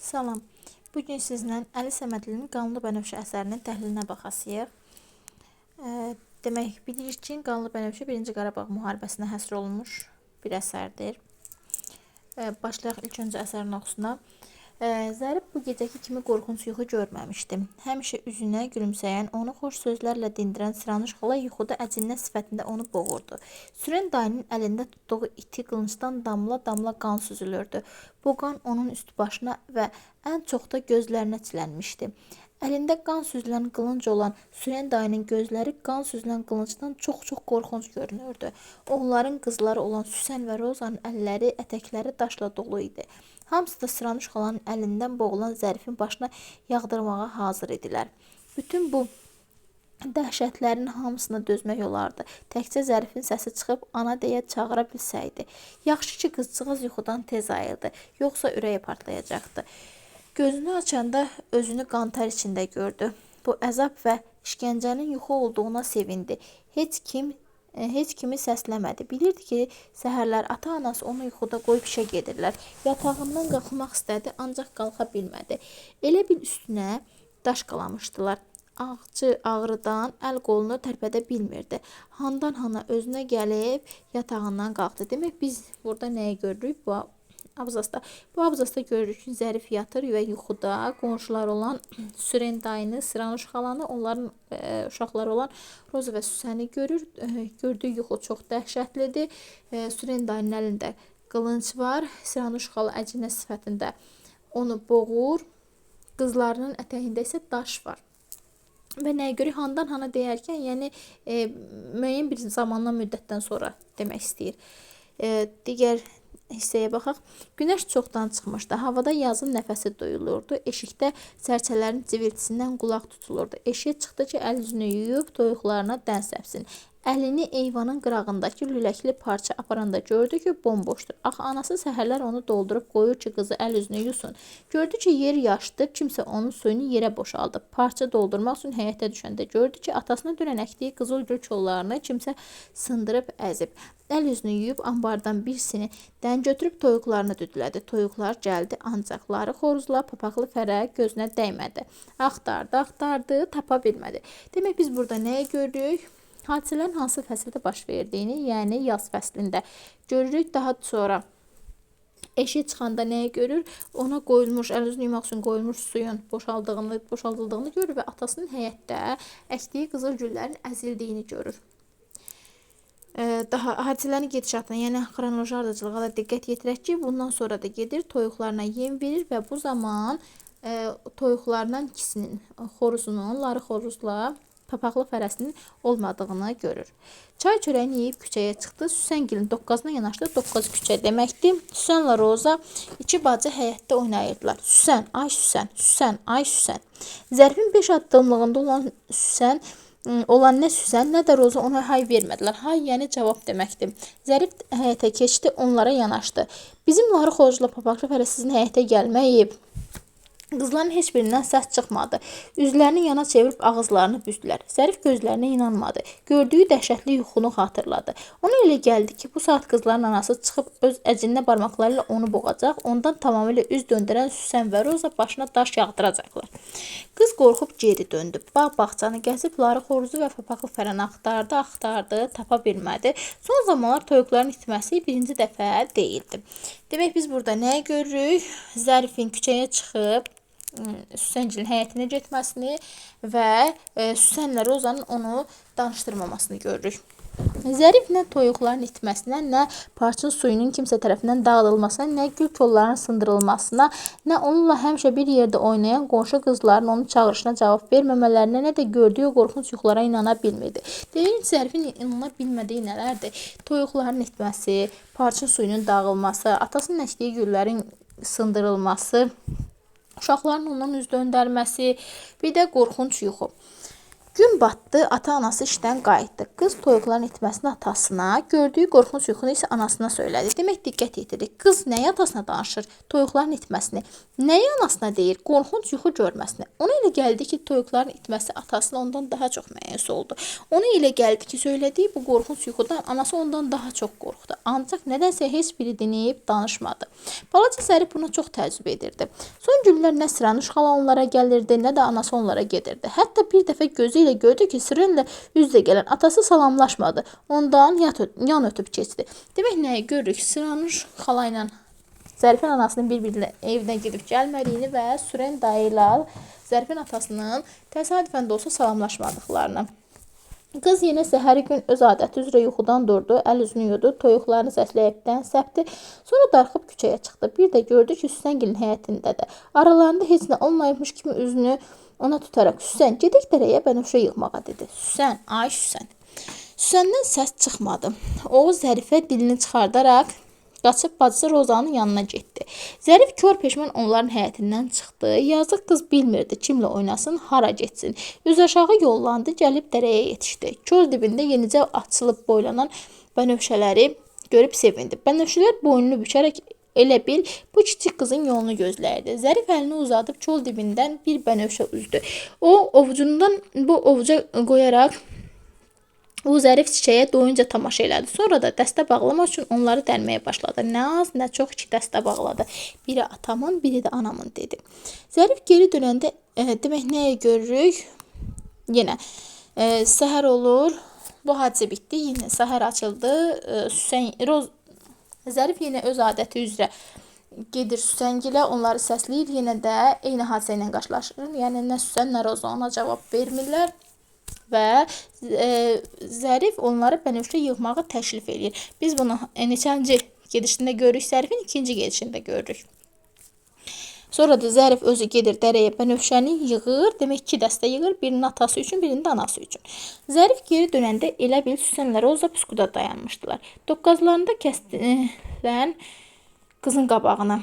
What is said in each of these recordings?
Salam. Bu gün sizlə Əli Səmədlinin Qanlı Bənövşə əsərinin təhlilinə baxasıyıq. Demək, bilirik ki, Qanlı Bənövşə 1-ci Qarabağ müharibəsinə həsr olunmuş bir əsərdir. Başlayaq ilk öncə əsərin oxusuna. Zərif bu gecəki kimi qorxunc yuxu görməmişdi. Həmişə üzünə gülümsəyən, onu xoş sözlərlə dindirən Siranuş xala yuxuda əcinnə sifətində onu boğurdu. Sürən dayının əlində tutduğu iti qılıncdan damla-damla qan süzülürdü. Bu qan onun üst başına və ən çox da gözlərinə çilənmişdi. Əlində qan süzülən qılınc olan Sürən dayının gözləri qan süzülən qılıncdan çox-çox qorxunc görünürdü. Onların qızları olan Süsən və Rozanın əlləri, ətəkləri daşla dolu idi. Hamısı da Sıranuş xalanın əlindən boğulan Zərifin başına yağdırmağa hazır idilər. Bütün bu dəhşətlərin hamısına dözmək olardı. Təkcə Zərifin səsi çıxıb ana deyə çağıra bilsəydi. Yaxşı ki, qızcığaz yuxudan tez ayıldı, yoxsa ürəyi partlayacaqdı. Gözünü açanda özünü qan-tər içində gördü. Bu əzab və işgəncənin yuxu olduğuna sevindi. Heç kimi səsləmədi. Bilirdi ki, səhərlər ata-anası onu yuxuda qoyub işə gedirlər. Yatağından qalxmaq istədi, ancaq qalxa bilmədi. Elə bil üstünə daş qalamışdılar. Ağcı ağrıdan əl-qolunu tərpədə bilmirdi. Handan-hana özünə gəlib yatağından qalxdı. Demək, biz burada nəyi görürük? Bu abzasda. Bu abzasda görürük ki, Zərif yatır və yuxuda qonşuları olan Süren dayını, Sıranuş xalanı, onların uşaqları olan Roza və Süsəni görür. Gördüyü yuxu çox dəhşətlidir. Süren dayının əlində qılınc var. Sıranuş xala əcinə sifətində onu boğur. Qızlarının ətəyində isə daş var. Və nəyə görə handan-hana deyərkən, yəni müəyyən bir zamandan, müddətdən sonra demək istəyir. Digər hissəyə baxaq. Günəş çoxdan çıxmışdı. Havada yazın nəfəsi duyulurdu. Eşikdə sərçələrin civiltisindən qulaq tutulurdu. Eşiyə çıxdı ki, əl üzünü yuyub toyuqlarına dən səpsin. Əlini eyvanın qırağındakı lüləkli parça aparanda gördü ki, bomboşdur. Axı anası səhərlər onu doldurub qoyur ki, qızı əl üzünü yusun. Gördü ki, yer yaşdı, kimsə onun suyunu yerə boşaldıb. Parça doldurmaq üçün həyətə düşəndə gördü ki, atasına dünən əkdiyi qızıl gül kollarını kimsə sındırıb əzib. Əl üzünü yuyub ambardan bir sini dən götürüb toyuqlarını düdülədi. Toyuqlar gəldi, ancaq ları xoruzla papaqlı fərə gözünə dəymədi. Axtardı, axtardı, tapa bilmədi. Demək, biz burada nəyi görürük? Hadisələrin hansı fəsildə baş verdiyini, yəni yaz fəslində görürük. Daha sonra eşiyə çıxanda nəyi görür? Ona qoyulmuş, əl üzünü yumaq üçün qoyulmuş suyun boşaldıldığını görür və atasının həyətdə əkdiyi qızıl güllərin əzildiyini görür. Daha hadisələrin gedişatına, yəni xronoloji ardıcıllığa da diqqət yetirək ki, bundan sonra da gedir, toyuqlarına yem verir və bu zaman toyuqlarından ikisinin, xoruzunun, ları xoruzla papaqlı fərəsinin olmadığını görür. Çay çörəyini yeyib küçəyə çıxdı. Süsəngilin doqqazına yanaşdı. Doqqaz küçə deməkdir. Süsənlə Roza iki bacı həyətdə oynayırdılar. Süsən, ay Süsən, Süsən, ay Süsən. Zərifin 5 addımlığında olan Süsən, olan nə Süsən, nə də Roza ona hay vermədilər. Hay, yəni cavab deməkdir. Zərif həyətə keçdi, onlara yanaşdı. Bizim ları xoruzla papaqlı fərə sizin həyətə gəlməyib. Qızların heç birindən səs çıxmadı. Üzlərini yana çevirib ağızlarını büzdülər. Zərif gözlərinə inanmadı. Gördüyü dəhşətli yuxunu xatırladı. Ona elə gəldi ki, bu saat qızların anası çıxıb öz əcinnə barmaqları ilə onu boğacaq, ondan tamamilə üz döndərən Süsən və Roza başına daş yağdıracaqlar. Qız qorxub geri döndü. Bağ-bağçanı gəzib ları xoruzu və papaqlı fərəni axtardı, axtardı, tapa bilmədi. Son zamanlar toyuqların itməsi birinci dəfə deyildi. Demək, biz burada nəyi görürük? Zərifin küçəyə çıxıb Süsəngilin həyətinə getməsini və Süsənlə Rozanın onu danışdırmamasını görürük. Zərif nə toyuqların itməsinə, nə parçın suyunun kimsə tərəfindən dağıdılmasına, nə gül kollarının sındırılmasına, nə onunla həmişə bir yerdə oynayan qonşu qızların onun çağırışına cavab verməmələrinə, nə də gördüyü qorxunc yuxulara inana bilmirdi. Deyir, Zərifin inana bilmədiyi nələrdir? Toyuqların itməsi, parçın suyunun dağılması, atasının əkdiyi güllərin sındırılması, uşaqların ondan üz döndərməsi, bir də qorxunc yuxu. Gün batdı, ata-anası işdən qayıtdı. Qız toyuqların itməsini atasına, gördüyü qorxunc yuxunu isə anasına söylədi. Demək, diqqət yetirik. Qız nəyi atasına danışır? Toyuqların itməsini. Nəyi anasına deyir? Qorxunc yuxu görməsini. Ona elə gəldi ki, toyuqların itməsi atasına ondan daha çox məyus oldu. Ona elə gəldi ki, söylədiyi bu qorxunc yuxudan anası ondan daha çox qorxdu. Ancaq nədənsə heç biri dinib danışmadı. Balaca Zərif buna çox təəccüb edirdi. Son günlər nə Sıranuş xala onlara gəlirdi, nə də anası onlara gedirdi. Hətta bir dəfə gözü ilə gördü ki, Sürenlə üz-üzə gələn atası salamlaşmadı. Ondan yan ötüb keçdi. Demək, nəyi görürük? Sıranuş xala ilə Zərifin anasının bir-birinə evinə gedib gəlmədiyini və Süren dayı ilə Zərifin atasının təsadüfən də olsa salamlaşmadıqlarını. Qız yenə səhəri gün öz adəti üzrə yuxudan durdu, əl üzünü yudu, toyuqlarını səsləyib dən səpdi. Sonra darıxıb küçəyə çıxdı. Bir də gördü ki, Süsəngilin həyətindədir. Aralarında heç nə olmayıbmış kimi üzünü ona tutaraq, Süsən, gedək dərəyə bənövşə yığmağa dedi. Süsən, ay Süsən. Süsəndən səs çıxmadı. O Zərifə dilini çıxardaraq qaçıb bacısı Rozanın yanına getdi. Zərif kör peşman onların həyətindən çıxdı. Yazıq qız bilmirdi kimlə oynasın, hara getsin. Üz aşağı yollandı, gəlib dərəyə yetişdi. Kol dibində yenicə açılıb boylanan bənövşələri görüb sevindi. Bənövşələr boynunu bükərək elə bil bu kiçik qızın yolunu gözləyirdi. Zərif əlini uzadıb kol dibindən bir bənövşə üzdü. O ovucundan bu ovuca qoyaraq o zərif çiçəyə doyunca tamaşa elədi. Sonra da dəstə bağlamaq üçün onları dərməyə başladı. Nə az, nə çox iki dəstə bağladı. Biri atamın, biri də anamın dedi. Zərif geri dönəndə demək nəyə görürük? Yenə səhər olur. Bu hadisə bitdi. Yenə səhər açıldı. Zərif yenə öz adəti üzrə gedir Süsəngilə, onları səsləyir. Yenə də eyni hadisə ilə qarşılaşır. Yəni nə Süsən, nə Roza ona cavab vermirlər. Və Zərif onları bənövşə yığmağı təklif eləyir. Biz bunu neçənci gedişində görürük? Zərifin ikinci gedişində görürük. Sonra da Zərif özü gedir dərəyə bənövşəni yığır. Demək, iki dəstə yığır. Birinin atası üçün, birinin də anası üçün. Zərif geri dönəndə elə bil Süsənlə Roza puskuda dayanmışdılar. Doqqazlarında kəsdilər qızın qabağına.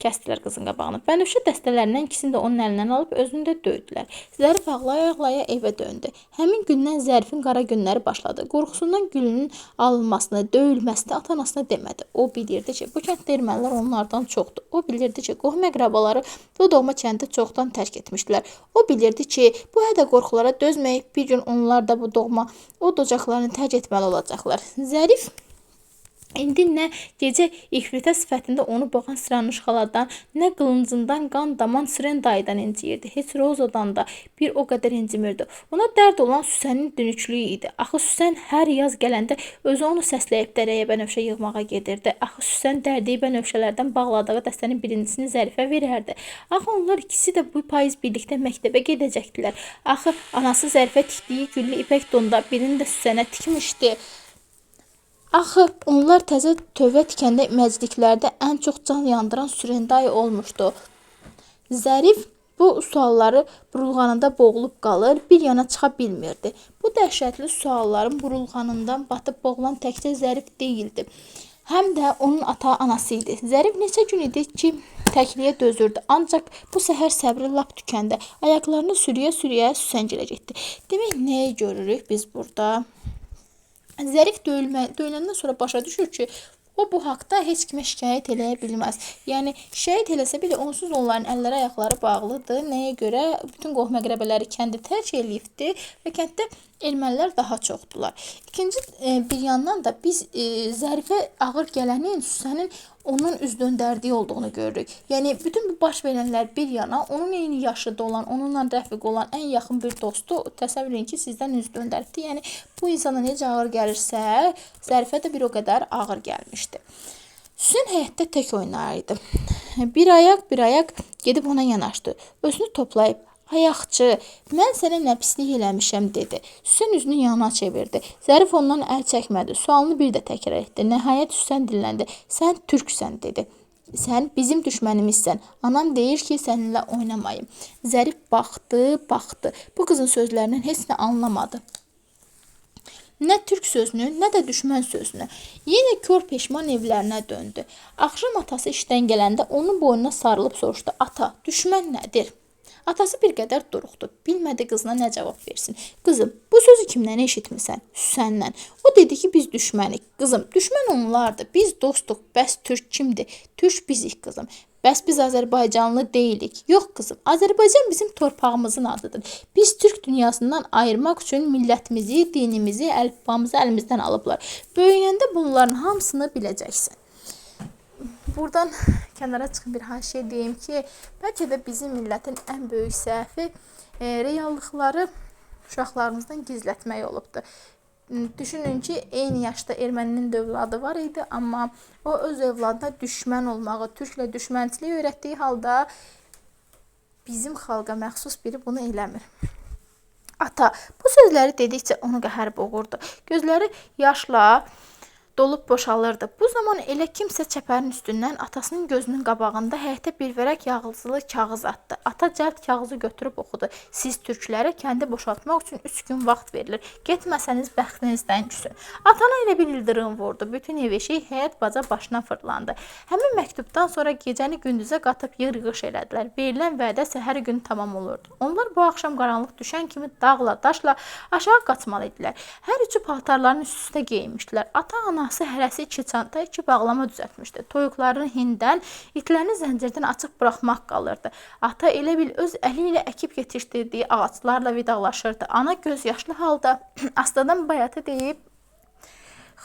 Kəsdilər qızın qabağını. Bənövşə dəstələrindən ikisini də onun əlindən alıb özünü də döydülər. Zərif ağlaya-ağlaya evə döndü. Həmin gündən Zərifin qara günləri başladı. Qorxusundan gülünün alınmasını, döyülməsini ata-anasına demədi. O bilirdi ki, bu kənddə ermənilər onlardan çoxdur. O bilirdi ki, qohum əqrabaları bu doğma kəndi çoxdan tərk etmişdilər. O bilirdi ki, bu hədə qorxulara dözməyib bir gün onlar da bu doğma od ocaqlarını tərk etməli olacaqlar. Zərif İndi nə gecə ifritə sifətində onu boğan Sıranuş xaladan, nə qılıncından qan daman Süren dayıdan inciyirdi. Heç Rozadan da bir o qədər incimirdi. Ona dərd olan Süsənin dünüklüyü idi. Axı Süsən hər yaz gələndə özü onu səsləyib dərəyə bənövşə yığmağa gedirdi. Axı Süsən dərdiyi bənövşələrdən bağladığı dəstənin birincisini Zərifə verərdi. Axı onlar ikisi də bu payız birlikdə məktəbə gedəcəkdilər. Axı anası Zərifə tikdiyi güllü ipək donda birini də Süsənə tikmişdi. Axı onlar təzə tövə tikəndə məcliklərdə ən çox can yandıran Sürenday olmuşdu. Zərif bu sualları burulğanında boğulub qalır, bir yana çıxa bilmirdi. Bu dəhşətli sualların burulğanından batıb boğulan təkcə Zərif deyildi. Həm də onun ata-anası idi. Zərif neçə gün idi ki, təkliyə dözürdü. Ancaq bu səhər səbri lap tükəndi. Ayaqlarını sürüyə-sürüyə Süsəngilə getdi. Demək, nəyi görürük biz burada? Zərif döyüləndən sonra başa düşür ki, o bu haqda heç kimə şikayət eləyə bilməz. Yəni, şikayət eləsə belə onsuz onların əlləri, ayaqları bağlıdır. Nəyə görə? Bütün qohum əqrəbələri kəndi tərk eləyibdir və kənddə ermənilər daha çoxdular. İkinci bir yandan da biz Zərifə ağır gələnin Süsənin onun üz döndərdiyi olduğunu görürük. Yəni, bütün bu baş verənlər bir yana, onun eyni yaşıda olan, onunla rəfiq olan ən yaxın bir dostu təsəvvür edin ki, sizdən üz döndəribdir. Yəni, bu insana necə ağır gəlirsə, Zərifə də bir o qədər ağır gəlmişdi. Süsən həyətdə tək oynayırdı. Bir ayaq, bir ayaq gedib ona yanaşdı. Özünü toplayıb, ayaqçı, mən sənə nə pislik eləmişəm, dedi. Süsən üzünü yana çevirdi. Zərif ondan əl çəkmədi. Sualını bir də təkrar etdi. Nəhayət Süsən dilləndi. Sən türksən, dedi. Sən bizim düşmənimizsən. Anam deyir ki, səninlə oynamayım. Zərif baxdı, baxdı. Bu qızın sözlərindən heç nə anlamadı. Nə türk sözünü, nə də düşmən sözünü. Yenə kör peşman evlərinə döndü. Axşam atası işdən gələndə onun boynuna sarılıb soruşdu. Ata, düşmən nədir? Atası bir qədər duruxdu. Bilmədi qızına nə cavab versin. Qızım, bu sözü kimdən eşitmisən? Süsəndən. O dedi ki, biz düşmənik. Qızım, düşmən onlardır. Biz dostuq. Bəs türk kimdir? Türk bizik qızım. Bəs biz Azərbaycanlı deyilik. Yox qızım, Azərbaycan bizim torpağımızın adıdır. Biz türk dünyasından ayırmaq üçün millətimizi, dinimizi, əlifbamızı əlimizdən alıblar. Böyüyəndə bunların hamısını biləcəksən. Buradan kənara çıxım bir haşiyə deyim ki, bəlkə də bizim millətin ən böyük səhvi reallıqları uşaqlarımızdan gizlətmək olubdur. Düşünün ki, eyni yaşda erməninin də övladı var idi, amma o öz övladına düşmən olmağı, türklə düşmənçilik öyrətdiyi halda bizim xalqa məxsus biri bunu eləmir. Ata bu sözləri dedikcə onu qəhər boğurdu. Gözləri yaşla dolub boşalırdı. Bu zaman elə kimsə çəpərin üstündən atasının gözünün qabağında həyətə bir vərəq yazılı kağız atdı. Ata cəld kağızı götürüb oxudu. Siz türklərə kəndi boşaltmaq üçün 3 gün vaxt verilir. Getməsəniz bəxtinizdən küsün. Atana elə bir ildırım vurdu. Bütün ev eşik, həyət baca başına fırlandı. Həmin məktubdan sonra gecəni gündüzə qatıb yığ-yığış elədilər. Verilən vədə səhər gün tamam olurdu. Onlar bu axşam qaranlıq düşən kimi dağla, daşla aşağı qaçmalı idilər. Hər üçü paltarlarını üst-üstə geyinmişdilər. Ata-ana anası hərəsi 2 çanta, 2 bağlama düzəltmişdi. Toyuqlarını hindən, itlərini zəncirdən açıq buraxmaq qalırdı. Ata elə bil öz əli ilə əkib yetişdirdiyi ağaclarla vidalaşırdı. Ana göz yaşlı halda astadan bayatı deyib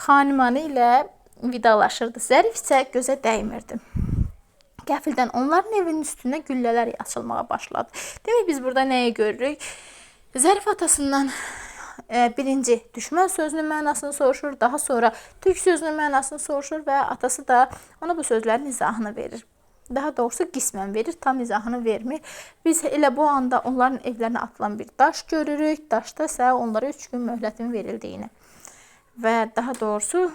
xanimanı ilə vidalaşırdı. Zərif isə gözə dəymirdi. Qəfildən onların evinin üstünə güllələr açılmağa başladı. Demək biz burada nəyi görürük? Zərif atasından birinci düşmən sözünün mənasını soruşur, daha sonra türk sözünün mənasını soruşur və atası da ona bu sözlərin izahını verir. Daha doğrusu qismən verir, tam izahını vermir. Biz elə bu anda onların evlərinə atılan bir daş görürük. Daşda isə onlara 3 gün möhlətin verildiyini və daha doğrusu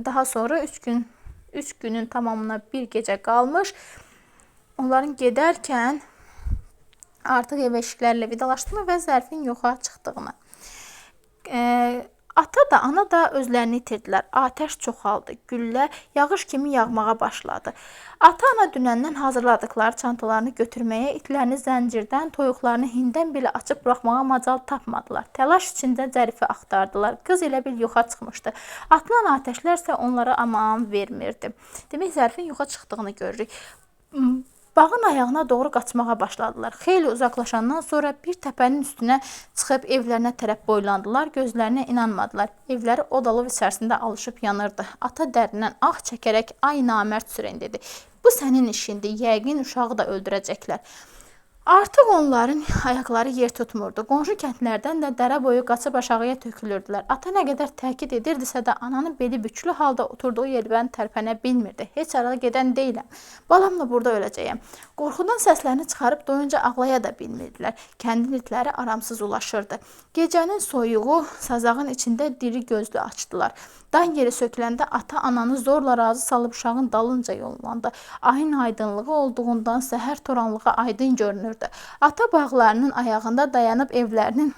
daha sonra 3 günün tamamına bir gecə qalmış. Onların gedərkən artıq ev eşiklərlə vidalaşdığını və zərfin yoxa çıxdığını. Ata da, ana da özlərini itirdilər. Atəş çoxaldı. Güllə yağış kimi yağmağa başladı. Ata-ana dünəndən hazırladıkları çantalarını götürməyə, itlərini zəncirdən, toyuqlarını hindən belə açıb buraxmağa macal tapmadılar. Təlaş içində Zərifi axtardılar. Qız elə bil yoxa çıxmışdı. Atılan atəşlər isə onlara aman vermirdi. Demək, Zərifin yoxa çıxdığını görürük. Bağın ayağına doğru qaçmağa başladılar. Xeyli uzaqlaşandan sonra bir təpənin üstünə çıxıb evlərinə tərəf boylandılar. Gözlərinə inanmadılar. Evləri od alov içərisində alışıb yanırdı. Ata dərindən ah çəkərək ay namərd sürən dedi. Bu sənin işindir. Yəqin uşağı da öldürəcəklər. Artıq onların ayaqları yer tutmurdu. Qonşu kəndlərdən də dərə boyu qaçıb aşağıya tökülürdülər. Ata nə qədər təkid edirdisə də ananın beli bükülü halda oturduğu yerdən tərpənə bilmirdi. Heç arada gedən deyiləm. Balamla burada öləcəyəm. Qorxudan səslərini çıxarıb doyunca ağlaya da bilmirdilər. Kəndin itləri aramsız ulaşırdı. Gecənin soyuğu sazağın içində diri gözlü açdılar. Dan yeri söküləndə ata ananı zorla razı salıb uşağın dalınca yollandı. Ayın aydınlığı olduğundan səhər toranlığı aydın görünürdü. Ata bağlarının ayağında dayanıb evlərinin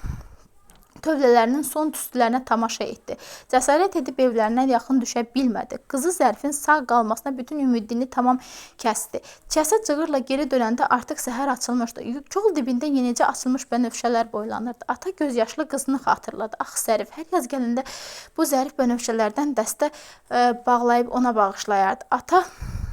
tövlələrinin son tüstülərinə tamaşa etdi. Cəsarət edib evlərinə yaxın düşə bilmədi. Qızı Zərifin sağ qalmasına bütün ümidini tamam kəsdi. Kəsə cığırla geri dönəndə artıq səhər açılmışdı. Kol dibində yenicə açılmış bənövşələr boylanırdı. Ata gözyaşlı qızını xatırladı. Ax Zərif, hər yaz gələndə bu zərif bənövşələrdən dəstə bağlayıb ona bağışlayardı. Ata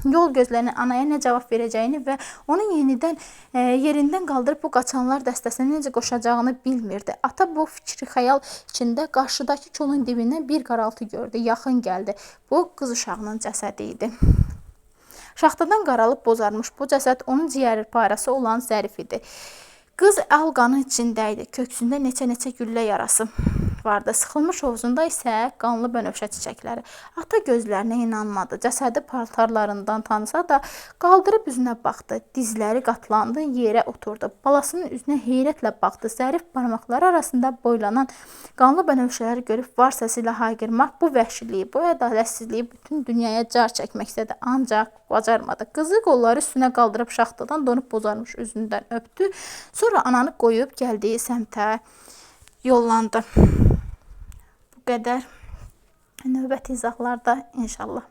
yol gözləyən anaya nə cavab verəcəyini və onu yenidən yerindən qaldırıb bu qaçanlar dəstəsinə necə qoşacağını bilmirdi. Ata bu fikri xəyal içində qarşıdakı kolun dibindən bir qaraltı gördü. Yaxın gəldi. Bu qız uşağının cəsədi idi. Şaxtadan qaralıb bozarmış bu cəsəd onun ciyəri parası olan Zərif idi. Qız əl qanı içində idi. Köksündə neçə-neçə güllə yarası vardı. Sıxılmış hovuzunda isə qanlı bənövşə çiçəkləri. Ata gözlərinə inanmadı. Cəsədi paltarlarından tanısa da qaldırıb üzünə baxdı. Dizləri qatlandı, yerə oturdu. Balasının üzünə heyrətlə baxdı. Zərif barmaqları arasında boylanan qanlı bənövşələri görüb var səsi ilə hayqırmaq bu vəhşiliyi, bu ədalətsizliyi bütün dünyaya car çəkmək istədi. Ancaq bacarmadı. Qızı qolları üstünə qaldırıb şaxtadan donub bozarmış üzündən öpdü. Sonra ananı qoyub gəldiyi səmtə yollandı. Bu qədər. Növbəti izahlarda inşallah.